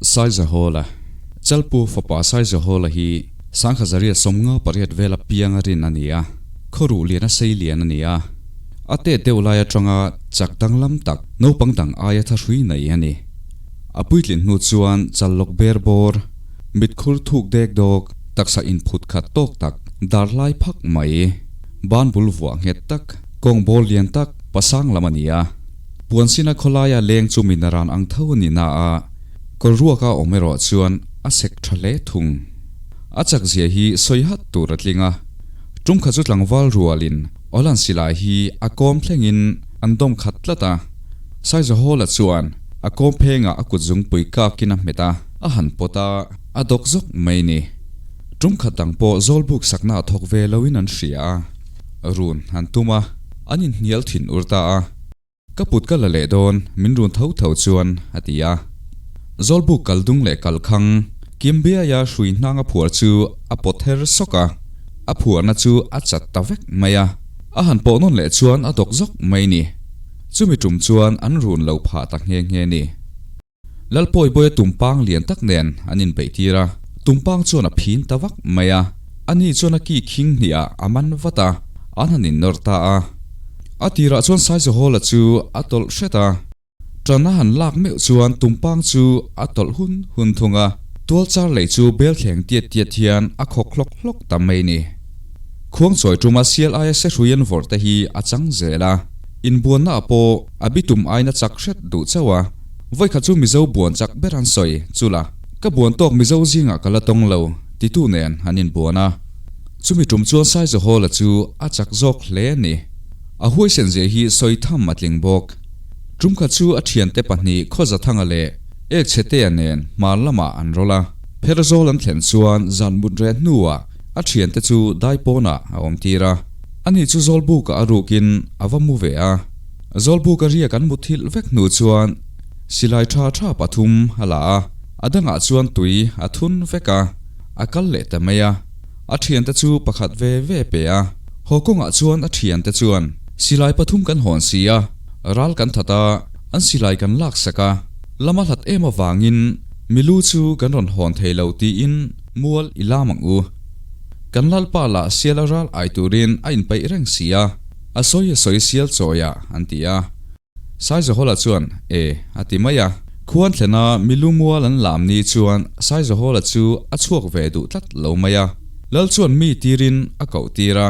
Saizahawla, Chalpu fapa Saizahawla hi 1858 vela pianga rin a ni a, khawruh liana sei lian a ni a. A tet deuh lai atanga chak danglam tak naupang dang aia thahrui nei a ni. A puitlin hnu chuan challawk ber bawr, mitkhur thuk dek dawk, taksa inphut khat tawk tak, dar lai phak mai, ban bul vuah nghet tak, kawng bawl lian tak, pasang lam a ni a. Puansina khawlaia leng chu mi naran ang tho a ni na a, kawr ruaka awm erawh chuan a sek tha hle thung. A chak zia hi sawi hat tur a tling a, tum khat chu tlangval rualin Awlan silai hi a kawm thlengin an dawm khat tlat a, Saizahawla chuan a kawm phengah a kut zungpui kakin a hmet a, a han pawt a, a dawk zawk mai ni. Tum khat dang pawh zawlbuk sakna a thawk ve loin an hria a, run an tum a, an inhnial thin ur ta a. Ka put ka la leh dawn, min run tho tho chuan a ti a. Zawlbuk kal dung leh kal khang, Kim Biaia hrui hnang a phuar chu a pawt her sawk a, a phuarna chu a chat ta vek mai a. A han pawh nawn leh chuan a dawk zawk mai ni. Chumi tum chuan an run lo phah ta nghe nghe ni. Lalpawibawia tumpang lian tak nen an inbeih tir a, tumpang chuan a phin ta vak mai a, ani chuan a ki khing hnih ah a man vat a, an han innawr ta a. A tirah chuan Saizahawla chu a tawlh hret a, tan a han lak meuh chuan tumpang chu a tawlh hun hun thung a, tualchar lei chu bel thleng tiat tiat hian a khawk hlawk hlawk ta mai ni. Khuangchawi tuma sial aia sehrui an vawrh te hi a chang zel a, inbuanna ah pawh a bitum aina chak hret duh chauh a. Vawikhat chu Mizo buan chak ber an sawi, chula ka buan tawk Mizo zingah ka la tawng lo, titu nen an inbuan a. Chumi tum chuan Saizahawla chu a chak zawk hle a ni. A huaisen zia hi sawi tham a tling bawk. Tumkhat chu a thiante pahnih Khawzathanga leh Ekchhetea nen hmar lamah an rawlh a. Pherzawl an thlen chuan zan mut reh hnuah a thiante chu daipawnah a awm tir a. Ani chu Zawlbukah a rukin a va mu ve a. Zawlbuk a riak an muthilh vek hnu chuan silai tha tha pathum a la a, a dangah chuan tui a thun vek a, a kal leh ta mai a. A thiante chu pakhat ve ve pe a, haw kawngah chuan a thiante chuan silai pathum kan hawn si a, ral kan that a, an silai kan lak sak a, lama hlat em avangin milu chu kan rawn hawn thei lo tiin mual i lam ang u. Kan lalpa lah sial a ral ai turin a inpeih reng si a. A sawi a sawi sial chawi a, an ti a. Saizahawla chuan, E, a ti mai a. Khuan thlena milu mual an lam ni chuan Saizahawla chu a chhuak ve duh tlat lo mai a. Lal chuan mi tirin a koh tir a.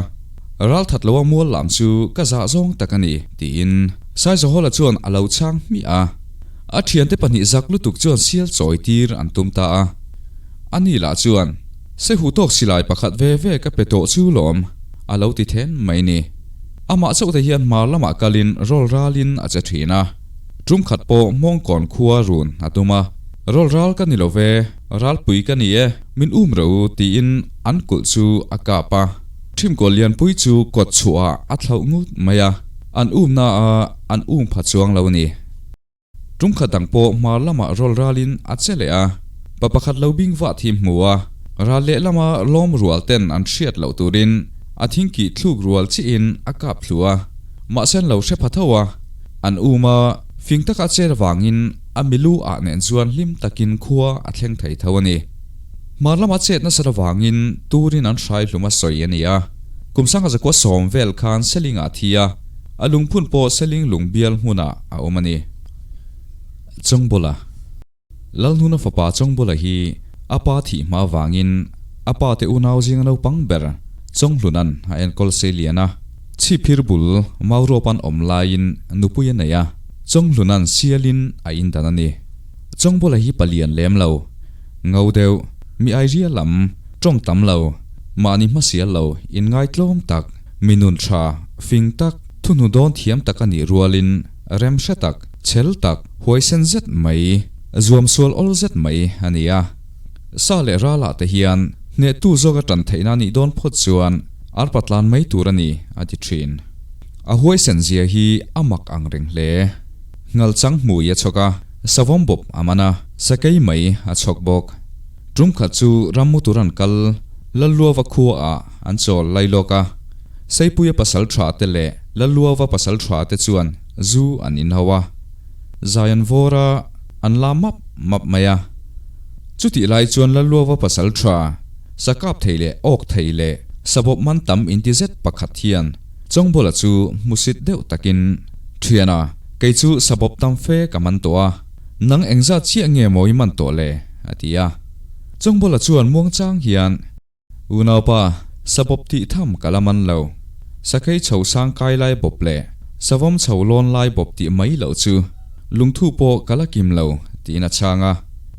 Ral that loa mual lam chu ka zah zawng tak a ni, tiin Saizahawla chuan a lo chhang hmiah a. A thiante pahnih zak lutuk chuan sial chawi tir an tum ta a. Ani lah chuan, Sehu tawk silai pakhat ve ve ka pe tawh chu lawm, a lo ti then mai ni. Amah chauh te hian hmar lamah kalin rawl ralin a che thin a. Tum khat pawh Hmawngkawn khua run a tum a. Rawl ral ka ni lo ve, ralpui ka ni e, min um ro tiin an kulh chu a kap a. Thimkawl lianpui chu kawt chhuahah a thlauh ngut mai a, an umna a an um pha chuang lo ni. Tum khat dang pawh hmar lamah rawl ralin a che leh a, pa pakhat lo bing vah thi hmu a, ral leh lama lawm rual ten an hriat loh turin a thingkih thluk rual chiahin a kap thlu a, mahse an lo hre pha tho a, an um a, fing taka cher vangin a milu ah nen chuan hlim takin khua a thleng thei tho a ni. Hmar lama chet nasat avangin turin an hrai hlum a sawi a ni a, kum 1910 vel khan Seling ah thi a, A lungphun pawh Seling lung bial hmunah a awm a ni. Chawngbawla Lalhnuna fapa Chawngbawla hi a pa thih hma avangin a pa te unau zinga naupang ber Chawnghlunan a enkawl sei lian a. Chhipphir bul Mauruapan awm laiin nupui a nei a, Chawnghlunan sialin a indan a ni. Chawngbawla hi palian lem lo, ngo deuh, mi airia lam, tawng tam lo, mahni hmasial lo, inngaitlawm tak, Mi nun tha, fing tak, thuhnu dawn thiam tak a nih rualin rem hre tak, chhel tak, huaisen zet mai, zuam sual awl zet mai a ni a. Sa leh ralah te hian hnehtu zawk a tan theihna a nih dawn phawt chuan arpa tlan mai tur a ni, a ti thin. A huaisen zia hi a mak ang reng hle. Ngal chang hmui a chhawk a, savawm bawp a man a, sakei mai a chhawk bawk. Tum khat chu rammu tur an kal Lalluava khuaah an chawl lai lawk a, Seipuia pasal tha te leh Lalluava pasal tha te chuan zu an inho a, zai an vawr a, an la map map mai a. Chutih lai chuan Lalluava pasal tha, sa kap thei leh awk thei leh sabawp man tam inti zet pakhat hian Chawngbawla chu hmusit deuh takin, Thiana, kei chu sabawp tam fe ka man tawh a, nang engzat chiah nge maw i man tawh le? a ti a. Chawngbawla chuan muangchang hian, Unaupa, sabawp tih tham ka la man lo. Sakei chho sang kai lai bawp leh savawm chho lawn lai bawp tih mai loh chu lungthu pawh ka la kim lo, tiin a chhang a.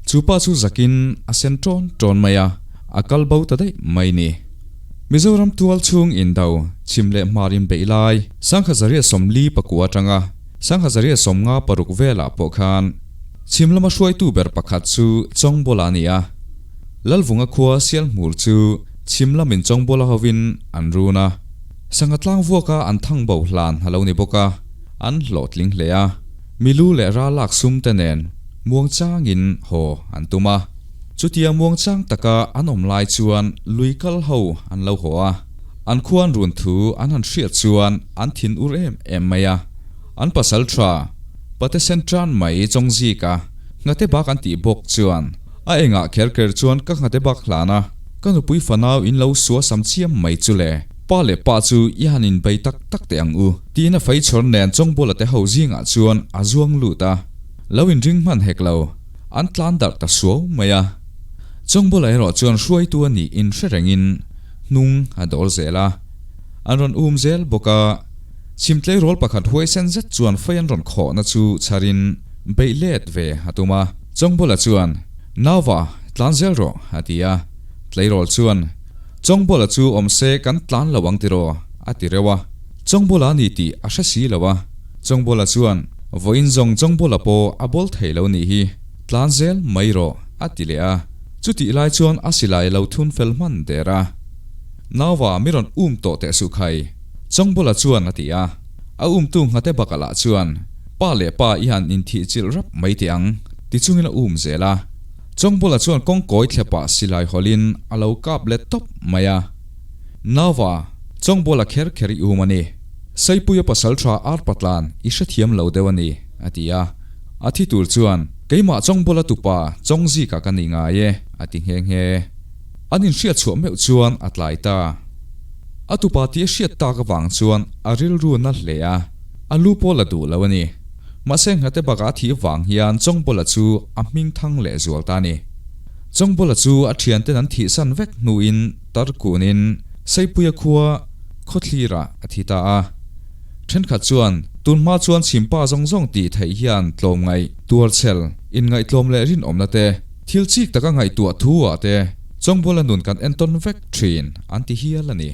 Chu pa chu zakin a sen ṭawn ṭawn mai a, a kal bo ta daih mai ni. Mizoram tual chhung indo, chhim leh hmar inbeih lai, 1944 aṭanga 1956 velah pawh khan chhim lama hruaitu ber pakhat chu Chawngbawla a ni a. Lalvunga khua Sialhmur chu chhim lamin Chawngbawla hovin an run a, sangha tlang vuaka an thang bo hlan a lo ni bawk a, an hlawhtling hle a, milu leh ral lak sum te nen muangchangin haw an tum a. Chutia muangchang taka an awm lai chuan lui kal ho an lo haw a, an khua an run thu an han hriat chuan an thin ur em em mai a, an pasal tha Pate sen tan mai Chawngzika nghate bak an tih bawk chuan A engah kher kher chuan ka nghate bak hlan a, ka nupui fanau in lo sua sam chiam mai chu le. Pa leh pa chu i han inbei tak tak teh ang u, tiin a feichhawr nen Chawngbawla te ho zingah chuan a zuang lut a. Lo inring hman hek lo, an tlan darh ta suau mai a. Chawngbawla erawh chuan hruaitu a nih inhre rengin hnung a dawl zel a. An rawn um zel bawk a, chhim tleirawl pakhat huaisen zet chuan fei an rawn khawhna chu chharin beih let ve a tum a. Chawngbawla chuan, Nauva, tlan zel rawh, a ti a. Tleirawl chuan, Chawngbawla chu awm se kan tlan lo ang tiraw? a ti reuh a. Chawngbawla a ni tih a hre si lo a. Chawngbawla chuan, Vawiin zawng Chawngbawla pawh a bawl thei lo nih hi, tlan zel mai rawh, a ti leh a. Chutih lai chuan a silai lo thun fel hman der a. Nauva, mi rawn um tawh teh suh khai, Chawngbawla chuan a ti a. A umtu nghate bakah lah chuan, Pa leh pa i han inthih chilh rap mai teh ang, ti chungin a um zel a. Chawngbawla chuan kawngkawi thlepah silai hawlhin a lo kap let tawp mai a. Nauva, Chawngbawla kher kher i um a ni. Saipuia pasal tha Arpatlan i hrethiam lo deuh a ni, a ti a. A thi tur chuan, Keimah Chawngbawla tupa Chawngzika ka ni ngai e, a ti nghe nghe. An inhriat chhuah meuh chuan a tlai ta. A tupa tih a hriat tak avang chuan a rilru na hle a. A lu pawh la duh lo a ni. Mahse nghate bakah a thih vang hian Chawngbawla chu a hming thang leh zual ta a ni. Chawngbawla chu a thianten an thihsan vek hnuin Tarkunin Seipuia khua khawthlirah a thi ta a. Thenkhat chuan tunhma chuan chhimpa zawng zawng tih theih hian tlawmngaih, tuarchhel, inngaihtlawm leh rinawmna te, thil chik taka ngaihtuah thu ah te Chawngbawla nun kan entawn vek thin an ti hial a ni.